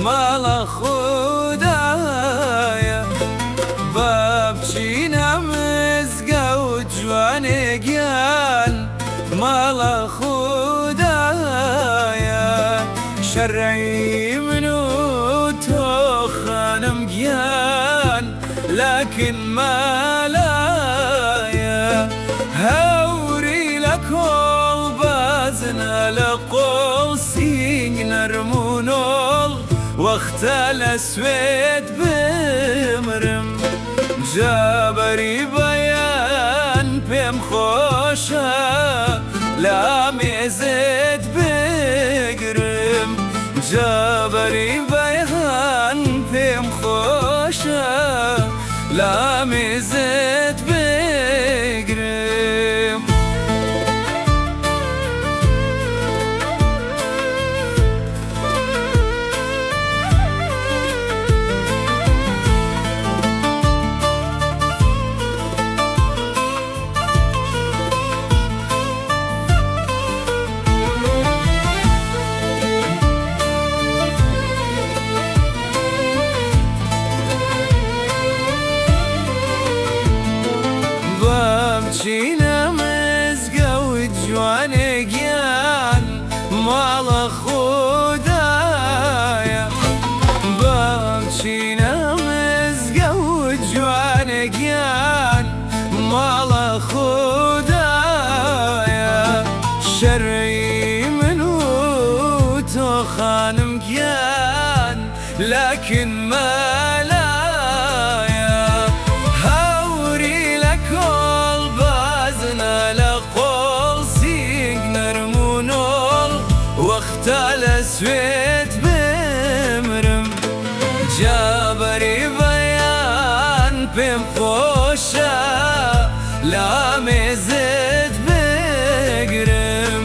ماڵە خودایە با بچینە مزگەوت جوانێ گیان ماڵە خودایە شەرعی من و تۆ خانم گیان لەکن مالایە هەوری لە کۆڵ بازنە لە قۆڵ سینگ نەرم و نۆڵ وەختە لە سوێد بمرم جا بەری بەیان پێم خۆشە لە مێزت بگرم جا بەری بەیان پێم خۆشە لە مێزت بگرم. با بچینە مزگەوت جوانێ گیان ماڵە خودایە با بچینە مزگەوت جوانێ گیان ماڵە خودایە شەرعی من و تۆ خانم گیان لەکن مەلایە هەوری لە کۆڵ بازنە لە قۆڵ سینگ نەرم و نۆڵ وەختە لە سوێد بمرم جا بەری بەیان پێم خۆشە لە مێزت بگرم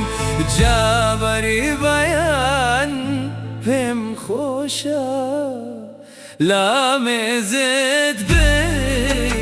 جا بەری بەیان پێم خۆشە لە مێزت بگرم.